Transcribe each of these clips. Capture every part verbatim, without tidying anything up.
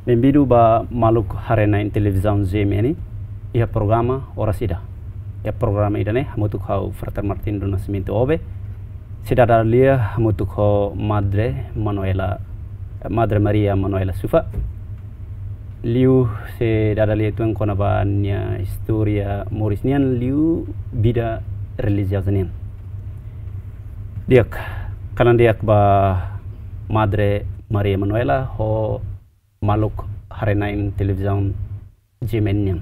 Benvindu ba maluk haree-na'in televizaun G M N iha programa Oras Ida. Iha programa ida-ne'e hamutuk ho Frater Martin do Nascimento Obe. Sei dada lia hamutuk ho Madre Manuela, Madre Maria Manuela Sufa. Liu sei dada lia uitoan kona-ba nia istória moris nian, liu vida relijioza nian. Di'ak, kalan di'ak ba Madre Maria Manuela ho maluk haree-na'in televizaun G M N nian.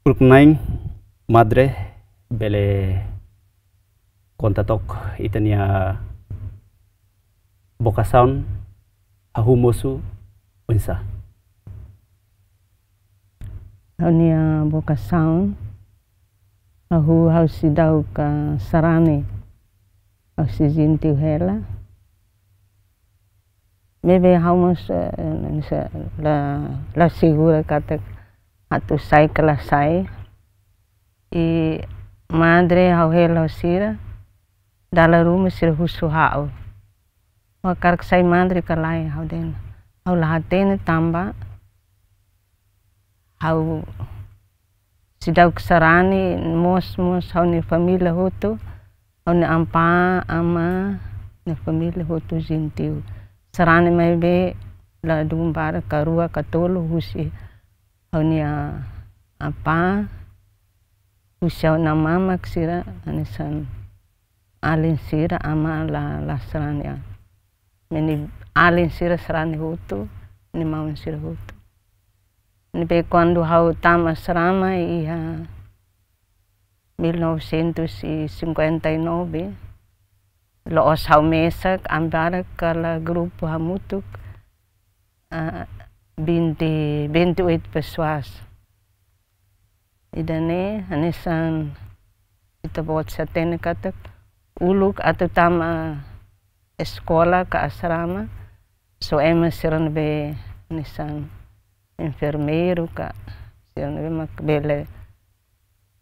Uluk na'in, Madre bele konta took ita-nia vokasaun, hahú mosu oinsá? Ha'u-nia vokasaun, hahú ha'u seidauk sarani, ha'u sei jentiu hela. Maibé ha'u mós, eh, la, la segura katak atu sai ka la sai. I madre ha'u hela ho sira, dala ruma sira husu ha'u, ha'u hakarak sai madre ka lae, ha'u dehan ha'u la hatene tanba ha'u seidauk sarani, mós, mós ha'u-nia família hotu, ha'u-nia apá, amá, nia família hotu jentiu. Sarani maibé ladún barak ka rua ka tolu husi ha'u-nia apá, husi ha'u-nia amá mak sira hanesan alin sira, amá la, la sarani. Maibé alin sira sarani hotu, nia maun sira hotu. Maibé kuandu ha'u tama asrama iha mil novecentos e cinquenta e nove, la'ós ha'u mesak, ami barak kala grupu hamutuk, ah, vinte, vinte e oito pessoas. Ida-ne'e hanesan ita-boot sei hatene katak uluk atu tama eskola ka asrama, só ema sira ne'ebé hanesan enfermeiru ka sira ne'ebé mak bele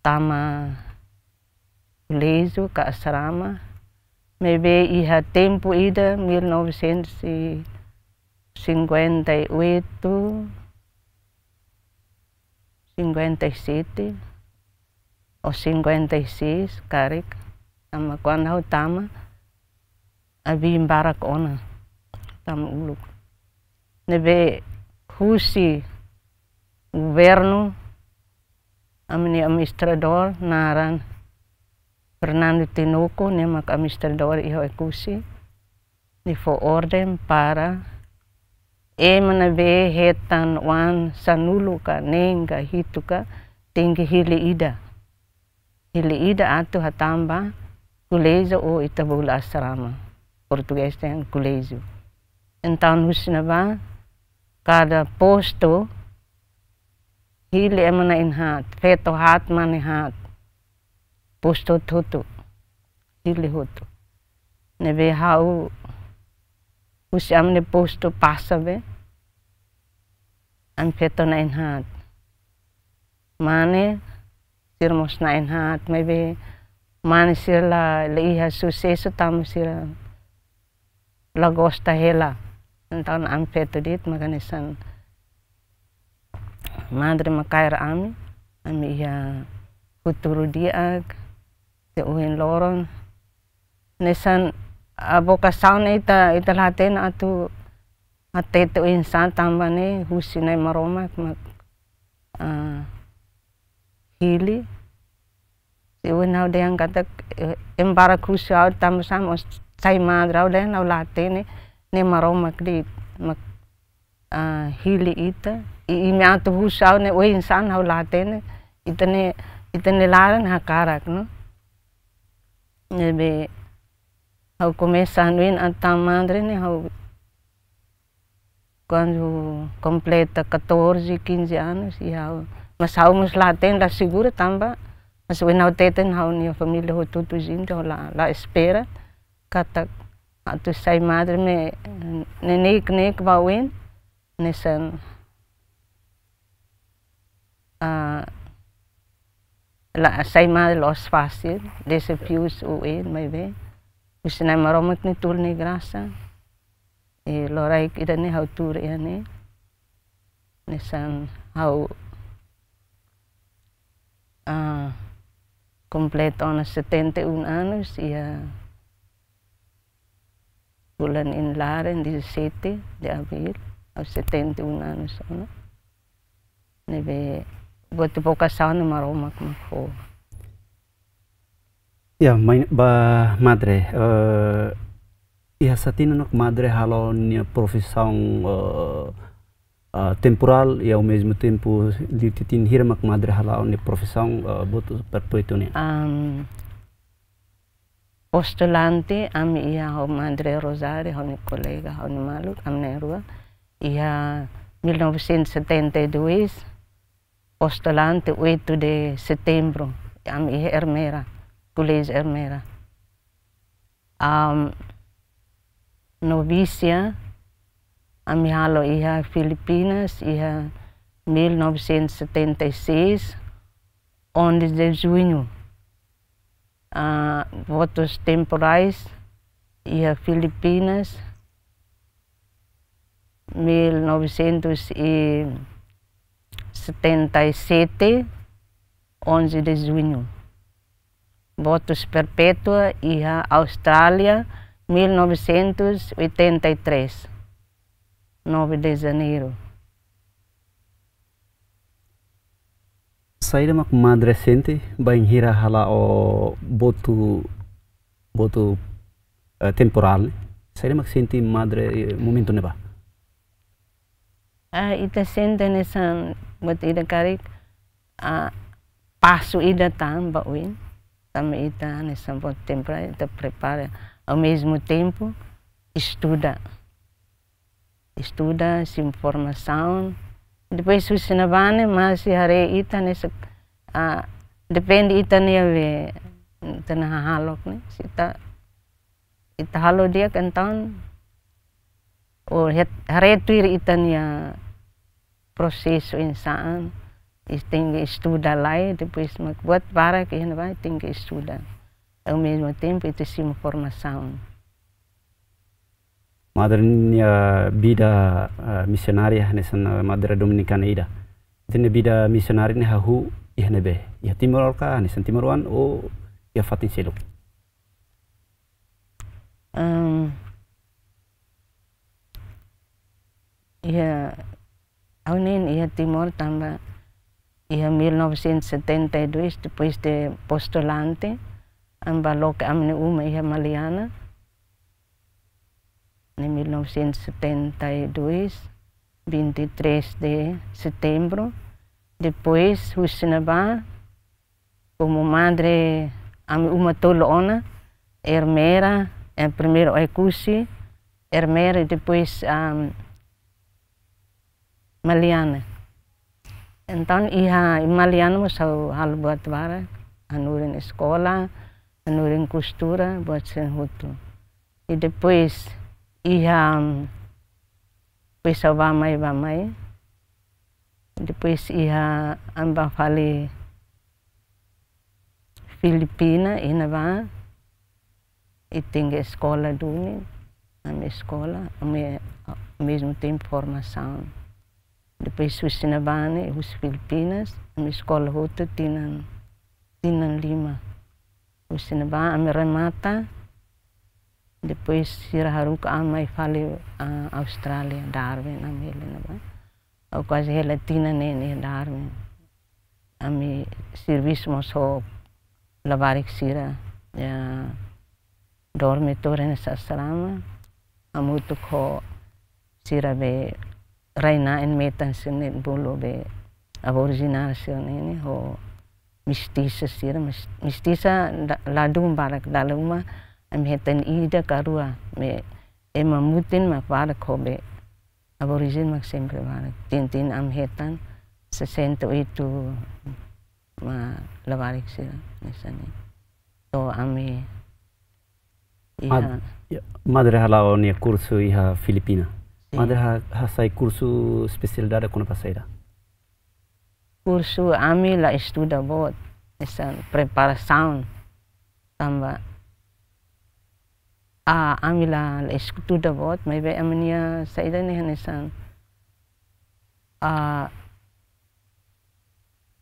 tama koléjiu ka asrama. Maibé iha tempu ida, mil novecentos e cinquenta e oito, cinquenta e sete ou cinquenta e seis, karik, tanba kuandu ha'u tama, abin barak ona, tama uluk. Ne'ebé husi governu, ami-nia administradór naran Fernando Tinoco, nia mak administradór iha Oekusi, nia fó orden para ema ne'ebé hetan oan sanulu ka neen ka hitu ka tenke hili ida. Hili ida atu hatama ba koléjiu ou ita bolu asrama. Portugés dehan koléjiu. Entaun husi ne'ebá, kada postu hili ema na'in haat, feto haat, mane haat. Postu hotu-hotu, hili hotu. Ne'ebé ha'u husi ami-nia postu pasa be, ami feto na'in haat. Mane sira mós na'in haat, maibé mane sira la, la iha susesu tanba sira la gosta hela. Entaun ami feto de'it mak hanesan madre mak kaer ami, ami iha futuru di'ak, to'o ohin loron. Hanesan, ah, vokasaun ita, ita la hatene atu hatete oinsá tanba ne'e husi Nai Maromak mak, ah, hili. Se ohin ha'u dehan katak, eh, ema barak husu ha'u tanba sá mak sai madre, ha'u dehan ha'u la hatene, Nai Maromak de'it mak, ah, hili ita. I, imi atu husu ha'u ne'e oinsá ha'u la hatene, ita-nia, ita-nia laran hakarak, no? Ne'ebé ha'u komesa hanoin atu tama madre ne'e ha'u kuandu kompleta catorze, quinze anos, i ha'u, mas ha'u mós la hatene, la segura tanba, mas ohin ha'u hateten ha'u-nia família hotu-hotu jentiu, la, la espera katak atu sai madre ne'e, neineik-neineik ba oin, hanesan, ah, la sai madre la'ós fasil, dezafius oioin, maibé husi Nai Maromak nia tulun, nia grasa, I loraik ida-ne'e ha'u tuur iha ne'e. Hanesan ha'u, ah, kompleta ona setenta e um anos iha fulan ida-ne'e, dia dezassete de abril, ha'u setenta e um anos ona. Ne'ebé buat vokasaun ne'e Maromak mak fó. Ya, mai ba madre, eh, iha sá tinan ona mak madre hala'o nia profisaun, eh, eh, temporál, i ao mesmo tempo, liu tinan hira mak madre hala'o nia profisaun, eh, boot perpétua nian? Am, postulante, ami iha ho Madre Rosário, ho nia kolega, ho nia maluk, ami na'in-rua. Iha mil novecentos e setenta e dois, postulante oito de setembro, ami iha Ermera, Koléjiu Ermera. Am, novísia, ami halo iha Filipinas, iha mil novecentos e setenta e seis, onze de junho. Ah, votos temporais iha Filipinas, mil novecentos e setenta e sete, onze de junho. Votos perpétua iha Austrália, mil novecentos e oitenta e três, nove de janeiro. Saida mak madre sente bainhira hala'o voto, voto, eh, temporál ne'e? Saida mak sente madre, eh, momentu ne'ebá? Ah, ita sente hanesan buat ida karik, ah, pasu ida tan ba oin. Tanba ita hanesan voto temporál, ita prepara. Ao mesmo tempo, estuda. Estuda, simu formasaun. Depois husi ne'ebá ne'e, masih haree ita hanesan, ah, depende ita-nia be, ita-nia hahalok ne'e. Se ita, ita halo di'ak entaun, o het-, haree tuir ita-nia prosesu oinsá, ita tenke estuda lai, depois mak buat barak iha ne'ebá tenke estuda. Ao mesmo tempo, ita simu formasaun. Madre nia vida, eh, misionária hanesan, eh, madre dominikana ida. Ita-nia vida misionária ne'e hahú iha ne'ebé? Iha Timor ka, hanesan timoroan ou iha fatin seluk? Em, iha, ha'u ne'e iha Timor tanba iha mil novecentos e setenta e dois, depois de postulante, ami bá loke ami-nia uma iha Maliana. Em mil novecentos e setenta e dois, vinte e três de setembro. Depois, husi ne'ebá, como madre, ami uma tolu ona, Ermera, eh, primeiru Oekusi, Ermera, e depois, am, Maliana. Entaun, iha Maliana mós ha'u halo buat barak, hanorin eskola, hanorin kostura, buat sira-ne'e hotu. E depois, iha, depois ha'u bá mai, bá mai. Depois iha, ami bá fali Filipina, iha ne'ebá, i tenke eskola duni, ami eskola, ami, ao mesmo tempo formasaun. Depois husi ne'ebá ne'e, husi Filipinas, ami eskola hotu tinan, tinan lima. Husi ne'ebá ami remata, depois sira haruka ami mai fali, ah, Austrália, Darwin, ami hela ne'ebá. Ha'u kuaze hela tinan neen iha Darwin. Ami servisu mós ho labarik sira, iha dormitóriu hanesan asrama. Hamutuk ho sira be rai-na'in metan sira-ne'e bolu be aborijináriu sira-ne'e, ho mestisa sira, mes-, mestisa da-, ladún barak, dala ruma ami hetan ida ka rua, be ema mutin mak barak ho be aboríjene mak sempre barak. Tinan-tinan ami hetan sessenta e oito mak labarik sira hanesan ne'e. To'o ami iha. Mad-, ya, madre hala'o nia kursu iha Filipina. Sin. Madre ha-, hasai kursu espesialidade kona-ba saida? Kursu ami la estuda boot, hanesan preparasaun. Tanba Ah, ami la, la estuda boot, maibé ami-nia saida ne'e hanesan. Ah,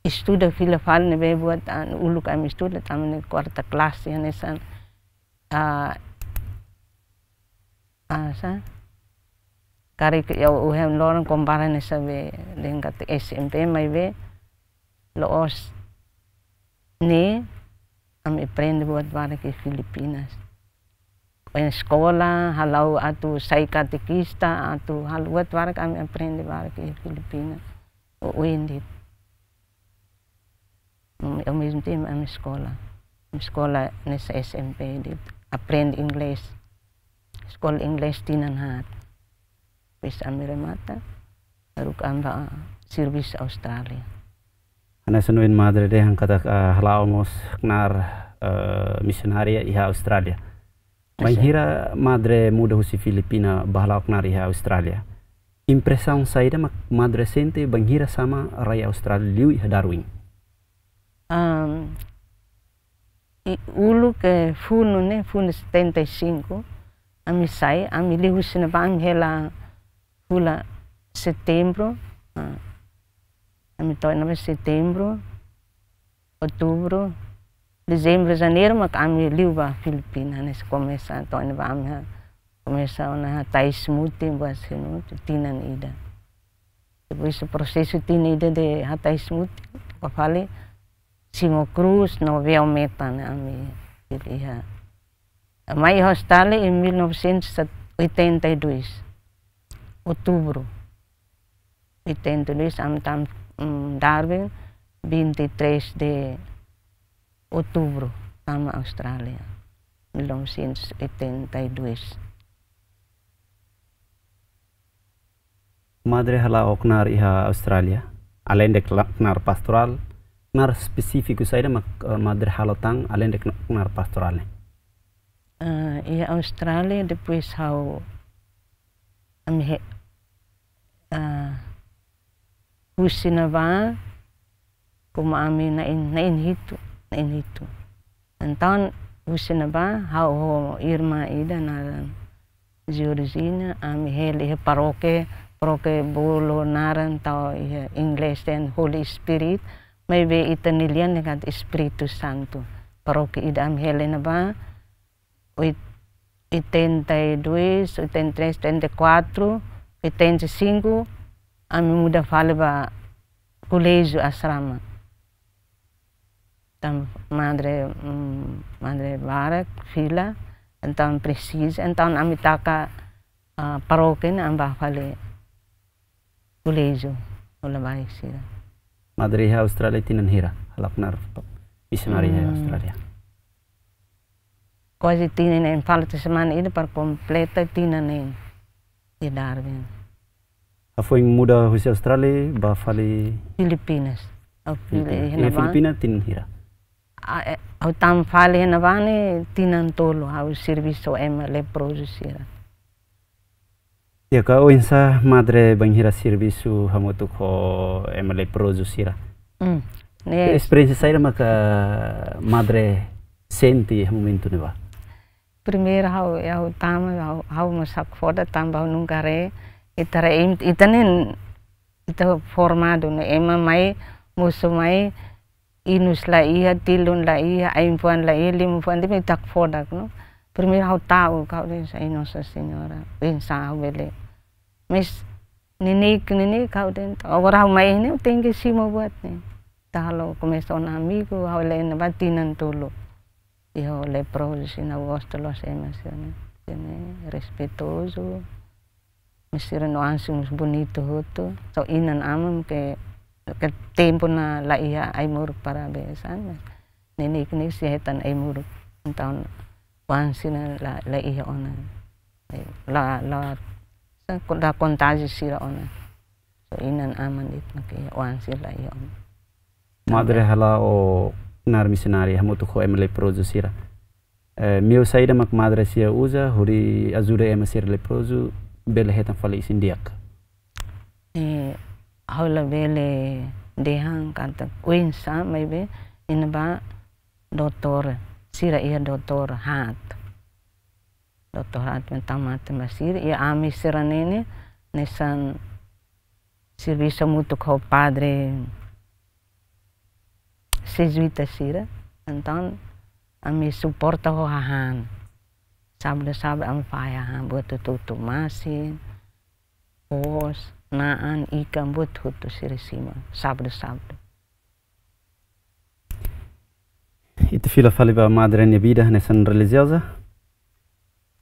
estuda fila fali ne'ebé buat, ah, uluk ami estuda, tanba ne'e kuarta klase hanesan. Ah, ah, sá? Karik iha ohin loron kompara hanesan be dehan katak S M P maibé loos ne'e ami aprende buat barak iha Filipinas. Iha eskola, halo atu sai katekista, atu halo buat barak ami aprende barak iha Filipinas. Oin de'it. Mm, ao mesmo tempo, ami eskola. Ami eskola hanesan S M P de'it, aprende inglés. Eskola inglés tinan haat. Depois ami remata, baru ami bá servisu Austrália. Hanesan ohin madre dehan katak, ah, hala'o mós knaar, eh, misionária iha Austrália. Bainhira madre muda husi Filipina bá hala'o knaar iha Austrália, impresaun saida mak madre sente bainhira sama rai Austrália liu iha Darwin? Am, i uluk funu ne'e, funu setenta e cinco, ami sai, ami liu husi ne'ebá, ami hela fulan Setembru, ah, ami to'o iha ne'ebá Setembru, Outubru, Dezembru, Janeiru mak ami liu ba Filipina, ne'e komesa to'o iha ne'ebá ami ha, komesa ona hatais mutin, buat sira-ne'e tinan ida. Depois prosesu tinan ida de hatais mutin, bá fali simu krús no veu metan ami iha. Mai Austrália em mil novecentos e oitenta e dois, Outubru. Oitenta e dois, ami tama, mm, Darwin, vinte e três de Outubru, tama Austrália, mil novecentos e oitenta e dois. Madre hala'o knaar iha Austrália, além de kla-, knaar pastorál, knaar espesífiku saida mak, eh, madre halo tan, além de kna-, knaar pastorál ne'e? Eh, iha Austrália, depois ha'u, ami he-, eh, husi ne'ebá, komu ami na'in, na'in hitu, na'in hitu. Entaun husi ne'ebá, ha'u ho irmán ida naran Georgina, ami hela iha parókia, parókia bolu naran tau iha inglés dehan Holy Spirit, maibé ita-nia lian dehan katak Espíritu Santu. Parókia ida ami hela iha ne'ebá, oit-, oitenta e dois, oitenta e três, oitenta e quatro, oitenta e cinco, ami muda fali ba koléjiu asrama. Tanba madre, mm, madre barak fila, entaun presiza, entaun ami taka, ah, parókia ne'e, ami bá fali koléjiu, hola-barak sira. Madre iha Austrália tinan hira, hala'o knaar misionária iha, hmm, Austrália? Kuaze tinan neen, falta semana ida para kompleta tinan neen iha Darwin. Hafoin muda husi Austrália, bá fali Filipinas. Ha'u fila, Filipina. Iha, iha ne'ebá Filipina tinan hira? Ah, eh, ha'u tama fali iha ne'ebá ne'e tinan tolu, ha'u servisu ema leprozu sira. Ya, ka oinsá madre bainhira servisu hamutuk ho ema leprozu sira? Hmm, ne'e. Esperiénsia saida maka madre sente iha momentu ne'ebá? Primeiru ha'u, ha'u tama, ha'u, ha'u mós hakfodak tanba ha'u nunka haree, ita haree, ita ne'e, ita formadu ne'e, ema mai, mosu mai, inus la iha, tilun la iha, aimfuan la iha, limafuan de'it mak ita hakfodak, no. Primeiru ha'u ta'uk, ha'u dehan sai Nossa Senhora, oinsá ha'u bele. Mas neineik, neineik ha'u dehan, agora ha'u mai ne'e, ha'u tenke simu buat ne'e. Ita halo komesa ona amigu, ha'u hela iha ne'ebá tinan tolu. Iha leprozu sira, gosta loos ema sira-ne'e, sira-ne'e respeitozu. Mas sira-nia oan sira mós bonitu hotu. Só inan-aman ke, ke tempu ne'e la iha ai-moruk para be sa'e, mas neineik ne'e sei hetan ai-moruk. Entaun oan sira la, la iha ona. La, la, sa, la kontajiu sira ona. Só inan-aman de'it mak iha, oan sira la iha ona. Madre hala'o knaar misionária hamutuk ho ema leprozu sira. Eh, meiu saida mak madre sira uza hodi ajuda ema sira leprozu bele hetan fali isin-di'ak? Eh, ha'u labele dehan katak oinsá, maibé iha ne'ebá doutór, sira iha doutór haat. Doutoradu mak tamate ba sira, i ami sira ne'e ne'e hanesan servisu hamutuk ho padre Jezuita sira. Entaun ami suporta ho hahán. Sábadu-sábadu ami fahe hahán buat hotu-hotu, masin, foos, na'an, ikan, buat hotu sira simu sábadu-sábadu. Ita fila fali ba madre nia vida hanesan relijioza.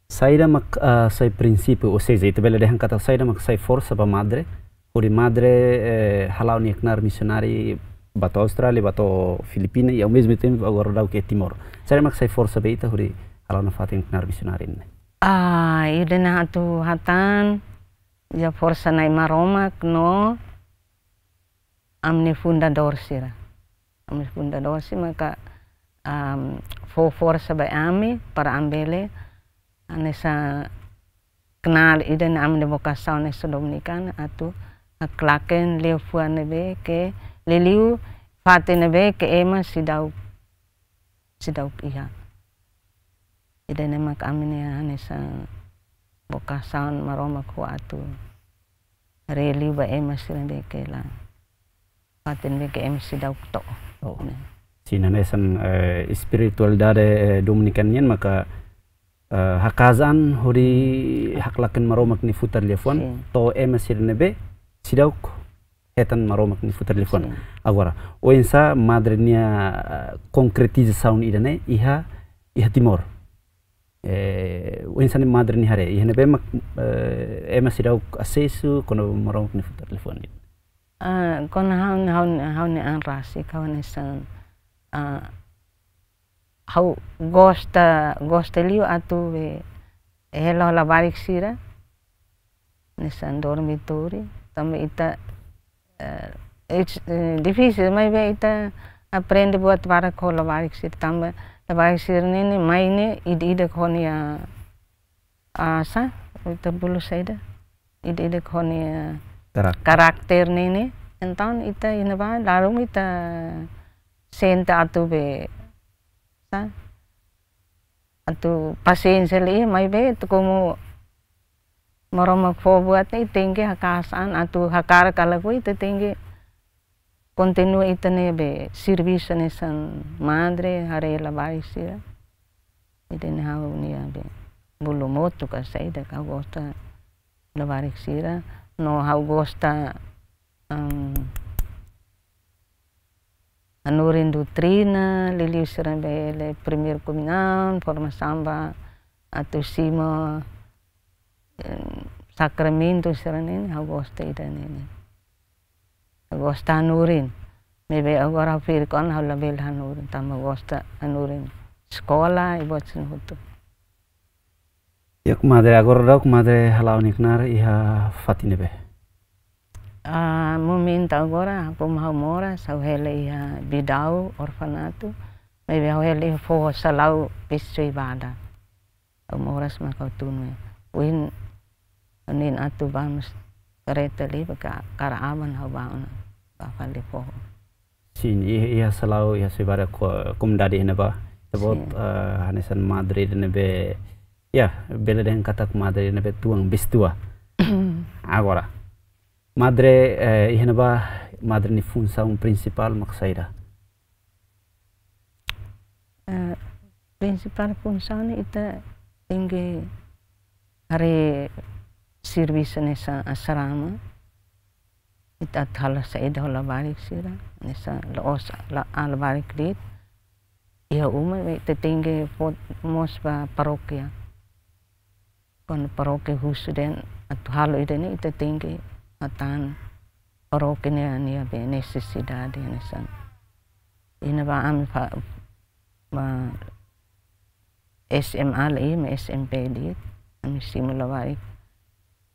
Saida mak, ah, sai prinsípiu, ou seja, ita bele dehan katak saida mak sai forsa ba madre, hodi madre, eh, hala'o nia knaar misionáriu ba to'o Austrália, ba to'o Filipina, i ao mesmo tempo agora daudauk iha Timor. Saida mak sai forsa ba ita hodi hala'o nafatin knaar misionáriu ne'e? Ah, ida-ne'e atu hatán, iha forsa Nai Maromak no ami-nia fundadór sira. Ami fundadór sira maka, am, fó forsa ba ami para ami bele hanesan knaar ida-ne'e ami-nia vokasaun hanesan Dominikana atu haklaken liafuan ne'ebé ke, liuliu fatin ne'ebé ke ema seidauk, seidauk iha. Ida-ne'e mak ami-nia hanesan vokasaun Maromak fó atu haree liu ba ema sira ne'ebé ke la, fatin ne'ebé ke ema seidauk to'o. Oh. Ne'e. Sin, hanesan, eh, espiritualidade, eh, Dominikana nian maka, eh, haka'as an hodi haklaken Maromak nia futar liafuan, sin, to'o ema sira ne'ebé seidauk hetan Maromak nia futar liafuan. Sin. Agora, oinsá madre nia, eh, konkretizasaun ida-ne'e iha, iha Timor. Eh, oinsá ne'e madre nia haree, iha ne'ebé mak, eh, ema seidauk asesu kona-ba Maromak nia futar liafuan ne'e? Ah, kona ha'u, ha'u, ha'u-nia an rasik, ha'u hanesan, ah, ha'u gosta, gosta liu atu be hela ho labarik sira hanesan dormitóriu, tanba ita, eh, it's, eh, difisil, maibé ita aprende buat barak ho labarik sira, tanba labarik sira ne'e ne'e mai ne'e ida-idak ho nia, ah, sá, ita bolu saida, ida-idak ho nia, eh, karakter, karakter ne'e ne'e. Entaun ita iha ne'ebá, lalu ita sente atu be, sá, atu pasiénsia liu, maibé ita komu Maromak fó buat ne'e, ita tenke haka'as an, atu hakarak ka lakohi ita tenke kontinua ita-nia be servisu hanesan madre, haree labarik sira. Ida-ne'e ha'u-nia be bulu motu ka saida, ha'u gosta labarik sira, no ha'u gosta, em, hanorin doutrina, liuliu sira bele primeira komuñaun, formasaun ba atu simu, em, sakramentu sira-ne'e, ha'u gosta ida-ne'e. Ha'u gosta hanorin. Maibé agora ha'u ferik ona ha'u labele hanorin, tanba gosta hanorin eskola, i buat sira-ne'e hotu. Ya, komadre, agora daudauk komadre hala'o nia knaar iha fatin ne'ebé? Ah, momentu agora, komu ha'u moras, ha'u hela iha Bidau, orfanatu, maibé ha'u hela iha foho Salau, Pessoa Ibada. Ha'u moras mak ha'u tun mai. Ohin, ohin atu bá mós kareta liu, bá ka-, hakarak aban ha'u bá ona, bá fali foho. Sin, iha, iha Salau, iha Soibara ko-, komunidade iha ne'ebá. Ita-boot, sin, eh, hanesan madre ida ne'ebé, ya, bele dehan katak madre ida ne'ebé tuan, bestua. Agora, madre, eh, iha ne'ebá, madre nia funsaun prinsipál mak saida? Eh, prinsipál funsaun ita tenke haree servisu hanesan asrama. Ita atu halo saida ho labarik sira, hanesan la'ós la-, ah, labarik de'it. Iha uma, ita tenke fó mós ba parókia. Kuandu parókia husu dehan atu halo ida-ne'e, ita tenke hatán parókia nia, nia be nesesidade hanesan. Iha ne'ebá ami fa-, ba S M A la iha, maibé S M P de'it, ami simu labarik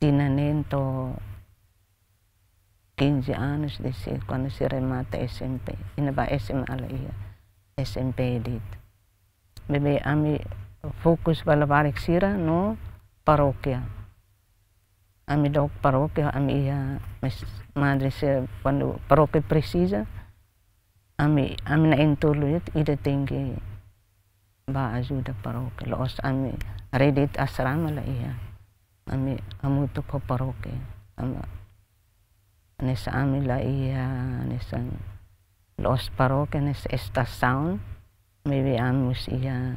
tinan neen to'o quinze anos de se, kuandu sei remata S M P. Iha ne'ebá S M A la iha, S M P de'it. Maibé ami fokus ba labarik sira no parókia. Ami dook parókia, ami iha mes-, madre sira, kuandu parókia presiza, ami, ami na'in-tolu de'it, ida tenke bá ajuda parókia. La'ós ami rede asrama la iha. Ami hamutuk ho parókia. Ami, hanesan ami la iha, hanesan la'ós parókia, hanesan estasaun, maibé ami mós iha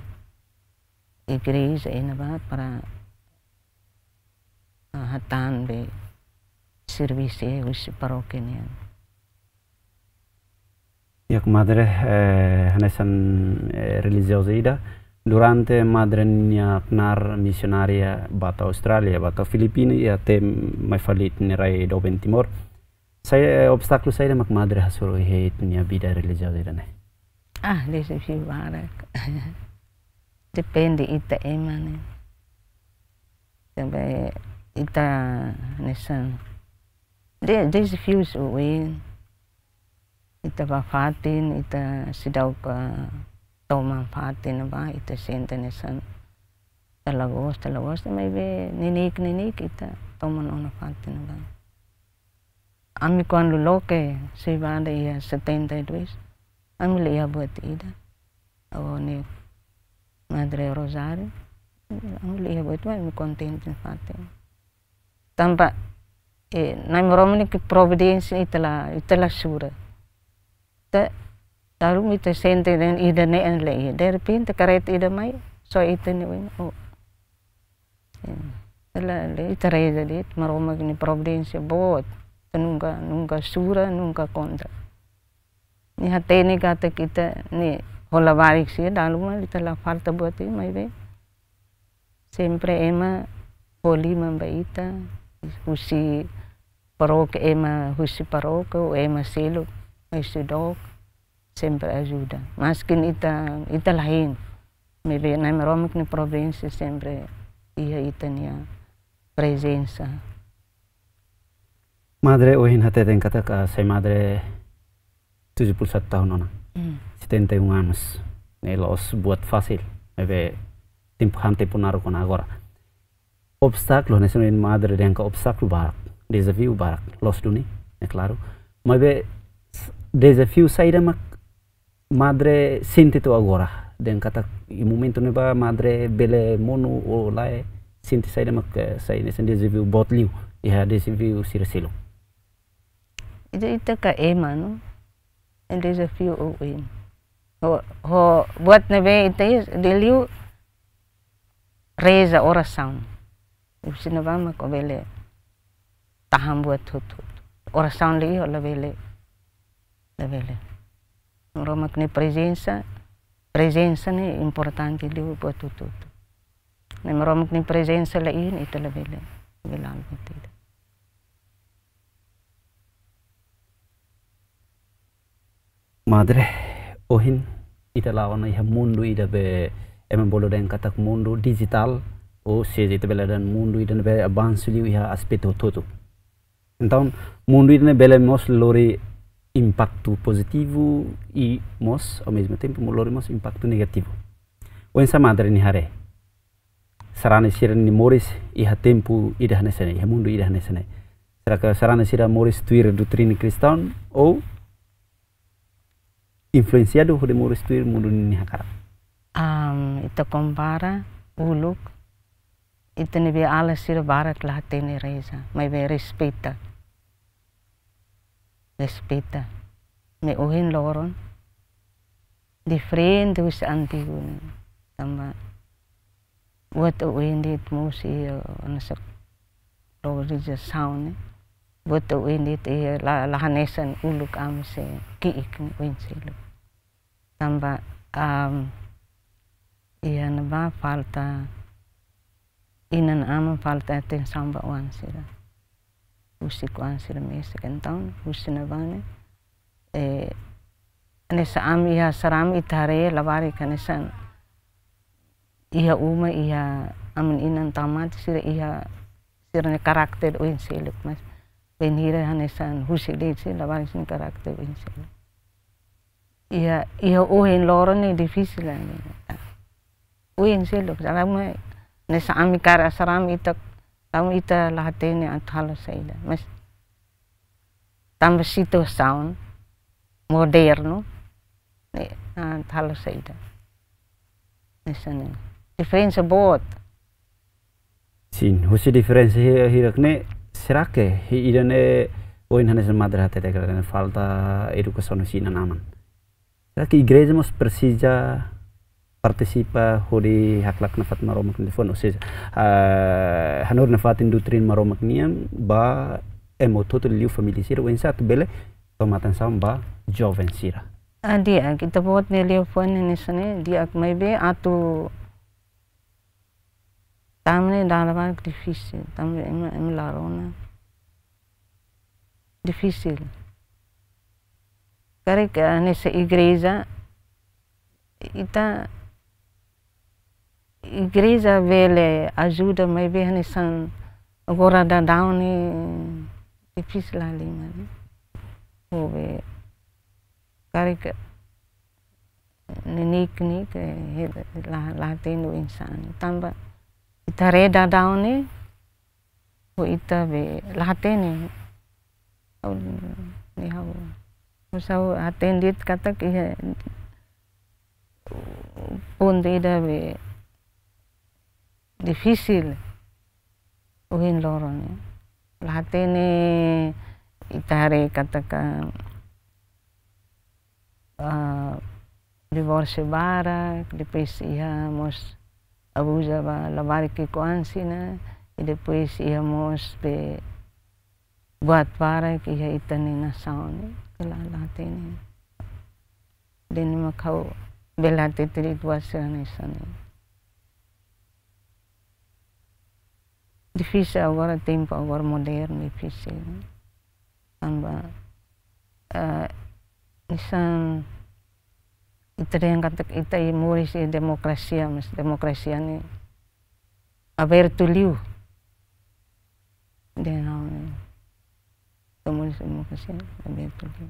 igreja iha ne'ebá para, ah, hatán be servisu husi parókia nian. Di'ak, Madre, eh, hanesan, eh, relijioza ida. Durante Madre nia knaar misionária ba to'o Austrália, ba to'o Filipina, i até mai fali ita-nia rai doben Timor. Saida, eh, obstákulu saida mak Madre hasoru iha ita-nia vida relijioza ida-ne'e? Ah, dezafiu barak. Depende ita ema ne'e. Tanba ita hanesan, de, dezafiu oioin. Ita ba fatin, ita seidauk toman fatin ba, ita sente hanesan ita la gosta, la gosta, maibé neineik, neineik ita toman ona fatin ba. Ami kuandu loke Soibada iha setenta e dois, ami la iha buat ida. Ha'u ho nia Madre Rosário, ami la iha buat, ami kontente fatin. Tanba, eh, Nai Maromak nia providénsia ita la, ita la sura. Ita, dala ruma ita sente dehan ida-ne'e la iha. De repente kareta ida mai, soe ita-nia oin. Oh. Eh, ita la, la, ita reza de'it, Maromak nia providénsia boot. Ita nunka, nunka sura, nunka kontra. Nia hatene katak ita, nia ho labarik sira, dala ruma ita la falta buat ida, maibé sempre ema fó liman ba ita, husi parókia, ema husi parókia, ou ema seluk mai seidauk, sempre ajuda. Maski ita, ita la hein, maibé Nai Maromak nia providénsia sempre iha ita-nia prezensa. Madre, ohin hateten katak, ah, sai Madre tujuh puluh satu tahun ona. Hmm. Setenta e um anos. Ne'e la'ós buat fasil. Maibé tempu han tempu naruk ona agora. Obstákulu, hanesan Madre dehan katak obstákulu barak, dezafiu barak, loos duni, é klaru. Maibé s-, dezafiu saida mak Madre sente to'o agora, dehan katak iha momentu ne'ebá Madre bele monu ou lae, sente saida mak, eh, sai hanesan dezafiu boot liu, iha dezafiu sira seluk? Ita, ita ka ema, no? Dezafiu oioin. Ho, ho buat ne'ebé ita iha, liuliu reza, orasaun. Husi ne'ebá mak ó bele tahan buat hotu-hotu. Orasaun la iha, labele, labele. Maromak nia prezensa, prezensa ne'e importante liu buat hotu-hotu. Ne'e Maromak nia prezensa la iha, ita labele, labele algo tidak. Madre, ohin ita la'o ona iha mundu ida be ema bolu dehan katak mundu dijitál, ou seja, ita bele dehan mundu ida ne'ebé avansu liu iha aspetu hotu-hotu. Entaun, mundu ida-ne'e bele mós lori impaktu pozitivu i mós, ao mesmo tempo, lori mós impaktu negativu. Oinsá Madre nia haree? Sarani sira-nia moris iha tempu ida hanesan ne'e, iha mundu ida hanesan ne'e. Será que sarani sira moris tuir doutrina cristã ou influensiadu hodi moris tuir mundu nia hakarak? Am, ita kompara uluk, ita-nia be ala sira barak la hatene reza, maibé respeita. Respeita. Maibé ohin loron diferente husi antigu ne'e. Tanba buat oioin de'it mós iha, eh, hanesan glorizasaun ne'e. Buat oioin de'it iha la, la hanesan uluk ami sei ki'ik ne'e oin seluk. Tanba, am, iha ne'ebá falta, inan-aman falta atensaun ba oan sira. Husik oan sira mesak, entaun husi ne'ebá ne'e, eh, hanesan ami iha sarani ita haree labarik hanesan iha uma, iha aman-inan tamate sira iha sira-nia karakter oin seluk, mas bainhira hanesan husik de'it sira labarik sira-nia karakter oin seluk. Iha, iha ohin loron ne'e difisil ona. Oin seluk, sarani, hanesan ami karik sarani ita, sarani ita la hatene atu halo saida. Mas tanba situasaun modernu, ne'e, ah, atu halo saida. Hanesan ne'e. Diferensa boot. Sin, husi diferensa hi-, hirak ne'e, será que hi-, ida-ne'e, ohin hanesan madre hatete katak falta edukasaun husi inan-aman. Será que igreja mós presiza partisipa hodi haklaken nafatin Maromak nia liafuan, ou seja, ah, hanorin nafatin doutrina Maromak nian ba ema hotu-hotu liu família sira, oinsá atu bele toma atensaun ba joven sira. Ah, di'ak, ita-boot nia liafuan ne'e hanesan ne'e, di'ak, maibé atu tama ne'e dala barak difisil, tanba ema, ema la rona. Difisil. Karik, eh, hanesan igreja, ita, igreja bele ajuda, maibé hanesan agora daudaun ne'e difisil la lima ne'e. Ho be, karik, eh, neineik-neinek, eh, la, la hatene oinsá ne'e. Tanba ita haree daudaun ne'e, ho ita be la hatene. Ha'u, ne'e ha'u. Mós ha'u hatene de'it katak iha pontu ida be difisil ohin loron ne'e. La hatene, ita haree katak, ah, divórsiu barak, depois iha mós abuza ba labarik ki'ikoan sira, i depois iha mós be buat barak iha ita-nia nasaun ne'e, la, la hatene. Dehan mak ha'u bele hatete de'it buat sira hanesan ne'e. Difisil agora, tempu agora modernu, difisil. Tanba, eh, hanesan ita dehan katak ita iha moris iha demokrasia, mas demokrasia ne'e abertu liu. Dehan ha'u ne'e, ita moris demokrasia abertu liu.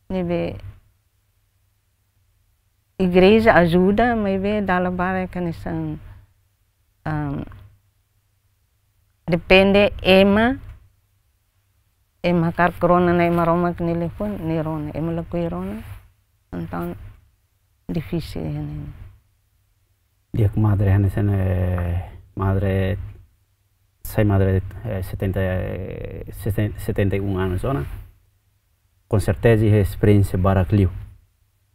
Ne'ebé igreja ajuda, maibé dala barak hanesan, am, depende ema, ema hakarak rona Nai Maromak nia liafuan, nia rona, ema lakohi rona, entaun difisil iha ne'e. Di'ak, madre hanesan, eh, madre, sai madre, eh, setenta, eh, seten-, setenta e um anos ona. Com certeza iha esperiénsia barak liu.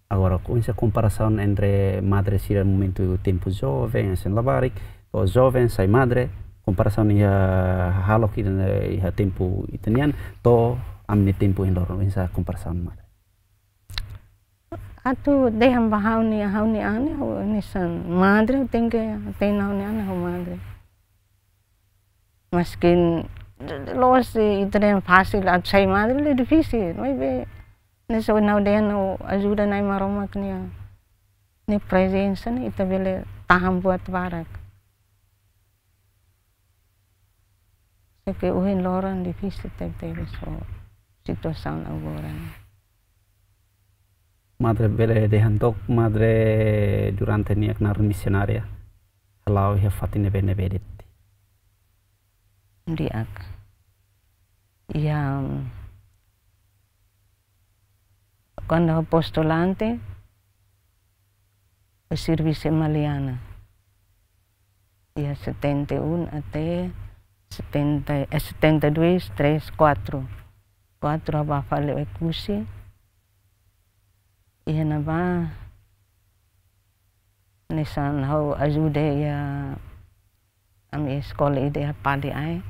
Agora, oinsá komparasaun entre madre sira momentu tempu joven, hanesan labarik, to'o joven sai madre, komparasaun iha hahalok ida-ne'e iha tempu ita-nian, to'o ami-nia tempu ohin loron, oinsá komparasaun, madre? Atu dehan ba ha'u-nia, ha'u-nia an ne'e, ha'u hanesan madre, tenke hatene ha'u-nia an ne'e ha'u madre. Maski loos ita dehan fasil atu sai madre, la difisil, maibé hanesan ohin ha'u dehan, ha'u ajuda Nai Maromak nia, nia prezensa ne'e ita bele tahan buat barak. Só ke ohin loron difisil tebes ho situasaun agora ne'e. Madre, bele dehan took, madre, durante nia knaar misionária, hala'o iha fatin ne'ebé-ne'ebé de'it? Di'ak. Iha, kuandu ha'u postulante, ha'u servisu iha Maliana. Iha setenta e um até setenta, eh, setenta e dois, três, quatro. Quatro ha'u bá fali Oekusi. Iha ne'ebá, hanesan ha'u ajuda iha ami eskola ida iha Padi Ae.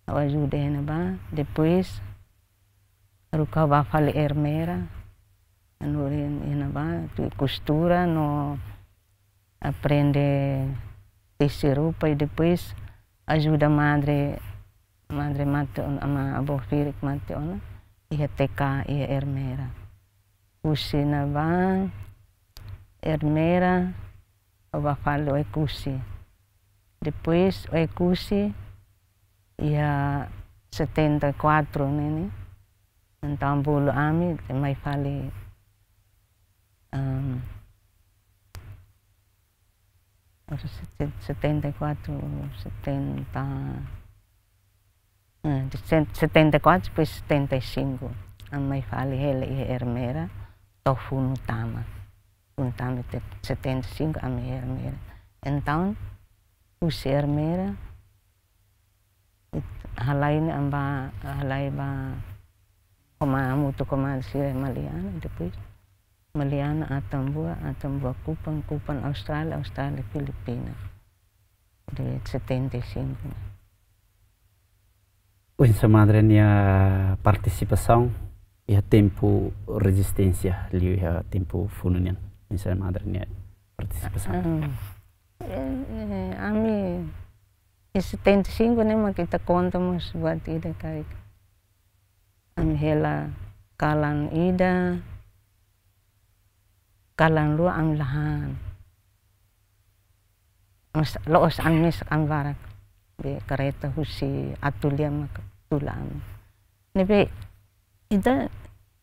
Ha'u ajuda iha ne'ebá. Depois, haruka ha'u bá fali Ermera. Hanorin iha ne'ebá, tuir kostura no aprende tesi roupa i depois ajuda madre, madre mate ona, ama avó Firik mate ona, iha T K, iha Ermera. Husi ne'ebá, Ermera, ha'u bá fali Oekusi. Depois Oekusi, iha setenta e quatro ne'e, ne'e. Entaun bolu ami, mai fali, ehm, setenta e quatro, setenta, eh, de sen-, setenta e quatro, depois setenta e cinco. Ami mai fali hela iha Ermera, to'o funu tama. Funu tama te-, setenta e cinco, ami iha Ermera. Entaun, husi Ermera, it-, halai ne'e ami bá, halai bá, komandu, hamutuk komandu sira Maliana, depois Maliana Atambua, Atambua Kupang, Kupang Austrália, Austrália Filipina. De setenta e cinco ne'e. Oinsá Madre nia partisipasaun iha tempu rezisténsia, liu iha tempu funu nian? Oinsá Madre nia partisipasaun? Ah, eh, eh, ami, iha setenta e cinco ne'e mak ita konta mós buat ida karik. Ami hela kalan ida, kalan rua ami la han. Mas loos ami mesak, ami barak. Be kareta husi Atulia mak tula ami. Ne'ebé ita,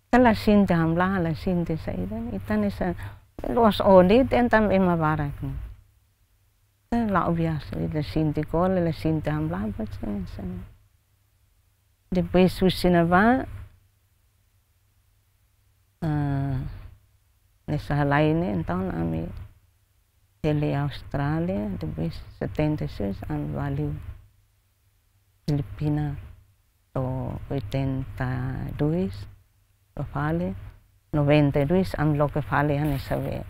ita la sente hamlaha, la sente saida. Ita hanesan loos odi, tentam ema barak ne'e. Ita la'o biasa, ita sente kole, la sente hamlaha, bas hanesan. Depois husi ne'ebá, ah, hanesan halai ne'e, entaun ami hela iha Austrália, depois setenta e seis ami bá liu Filipina, to'o oitenta e dois, to'o fali, noventa e dois ami loke fali hanesan be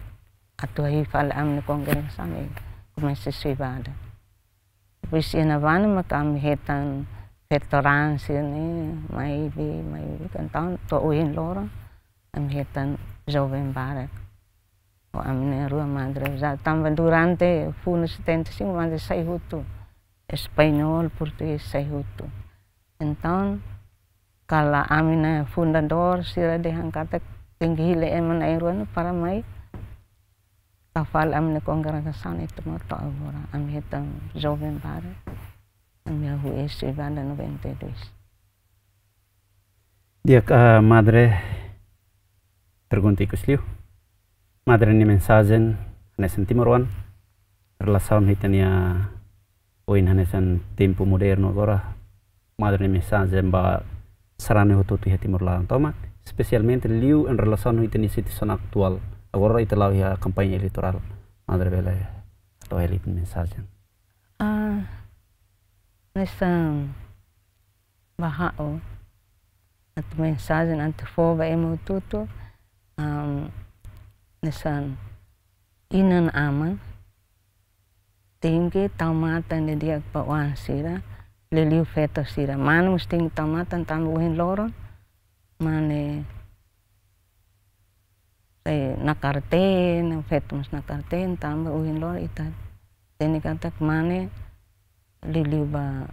atu hahí fali ami-nia kongregasaun, ami komesa soibada. Depois iha ne'ebá ne'e mak ami hetan veterans ne'e, mai be, mai be, entaun to'o ohin loron ami hetan joven barak. Ho ami-nia rua Madre Rosada, tanba durante funu setenta e cinco Madre sai hotu, Español, Portugés sai hotu. Entaun, kala ami-nia fundadór sira dehan katak tenke hili ema na'in-rua ne'e para mai tau fali ami-nia kongregasaun, ita mak to'o agora. Ami hetan joven barak. Ami hahú iha soibada noventa e dois. Di'ak, ah, Madre, pergunta ikus liu. Madre nia mensajen hanesan timoroan, relasaun ho ita-nia oin hanesan tempu modernu agora. Madre nia mensajen ba sarani hotu-hotu iha Timor laran tomak, espesialmente liu em relasaun ho ita-nia situasaun atuál. Agora ita la'o iha kampaña eleitorál. Madre bele hato'o hela ita-nia mensajen. Ah, hanesan ba ha'u, atu mensajen atu fó ba ema hotu-hotu, am, hanesan inan-aman tenke tau matan didi'ak ba oan sira, liuliu feto sira. Mane mós tenke tau matan tanba ohin loron mane sai nakar-teen, feto mós nakar-teen, tanba ohin loron ita hatene katak mane liuliu ba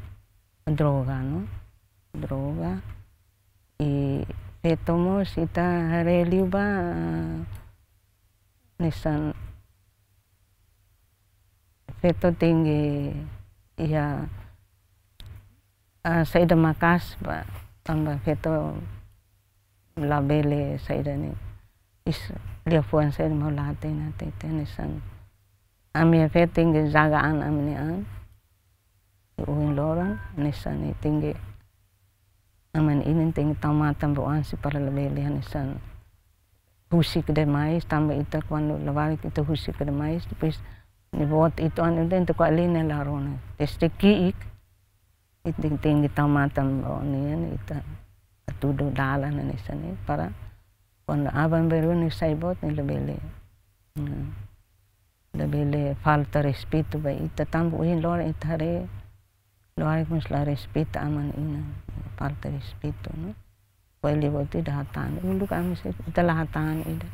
droga, no? Droga. I feto mós ita haree liu ba, hanesan feto tenke iha, ah, saida maka'as ba, tanba feto labele saida ne'e. Is, liafuan saida mak la hatene, hatene, hanesan. Ami feto tenke jaga an, ami-nia an. Ohin loron, hanesan ne'e tenke, aman inin tenke tau matan ba oan sira para labele hanesan husik demais, tanba ita kuandu labarik ita husik demais, depois nia boot uitoan ida ita ko'alia nia la rona. Desde ki'ik, ita tenke tau matan ba oan nian, ita hatudu dalan hanesan ne'e, para kuandu aban-bainrua nia sai boot nia labele. Hmm. Labele falta respeitu ba ita, tanba ohin loron ita haree, loraik mós la respeita aman inan, falta respeitu, no? Ko'alia buat ida hatán, uluk ami sei, ita la hatán ida.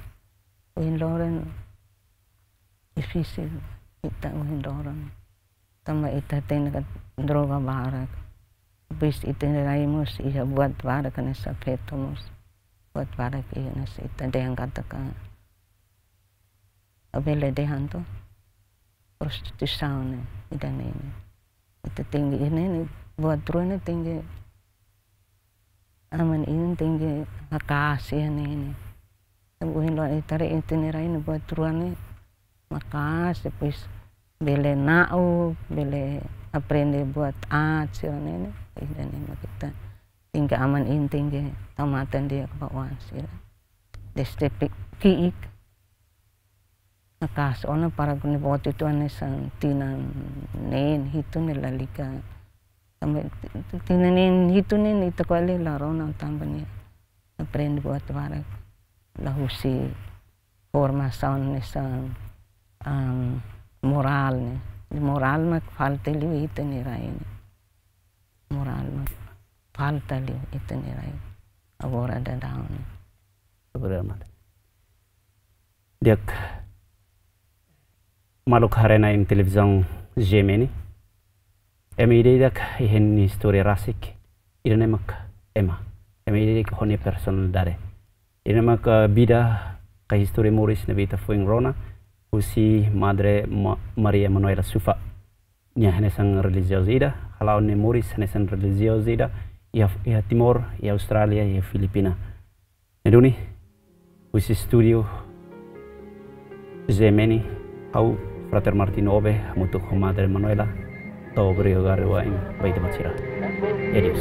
Ohin loron difisil, ita ohin loron. Tanba ita hatene katak droga barak. Bis ita-nia rai mós iha buat barak hanesan feto mós. Buat barak iha hanesan ita dehan katak, labele dehan to. Prostituisaun ne'e, ida-ne'e ne'e. Ita tenke, ida-ne'e ne'e, buat rua ne'e tenke, aman inin tenke haka'as iha ne'e ne'e. Tanba ohin loron ita haree ita-nia rai ne'e buat rua ne'e maka'as, depois bele na'ok, bele aprende buat aat sira-ne'e ne'e. Ida-ne'e mak ita tenke, aman inin tenke tau matan di'ak ba oan sira. Desde pe-, ki'ik. Maka'as ona para kuni boti tu ane sang tinan neen hitu ne'e lalika. Tanba tinan neen hitu ne'e ita ko'alia la rona tanba ne'e aprende buat barak. La husi formasaun ne'e sang, am, morál ne'e. Morál mak falta liu ita nia rai ne'e. Morál mak falta liu ita nia rai. Agora daudaun ne'e. Obrigadu, madre. Di'ak, maluk haree na'in televizaun G M N. Ema ida-idak iha nia istória rasik, ida-ne'e mak ema. Ema ida-idak ho nia personalidade. Ida-ne'e mak, eh, vida ka istória moris ne'ebé ita foin rona husi Madre Ma-, Maria Manuela Sufa. Nia hanesan relijioza ida, hala'o nia moris hanesan relijioza ida, iha, iha Timor, iha Austrália, iha Filipina. Ne'e duni, husi estúdiu G M N, ha'u Frater Martin Obe, hamutuk ho Madre Manuela, tau obrigadu wa'in ba ita-boot sira. Adeus.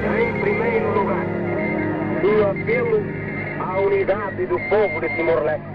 Em primeiro lugar, do apelo à unidade do povo de Timor-Leste.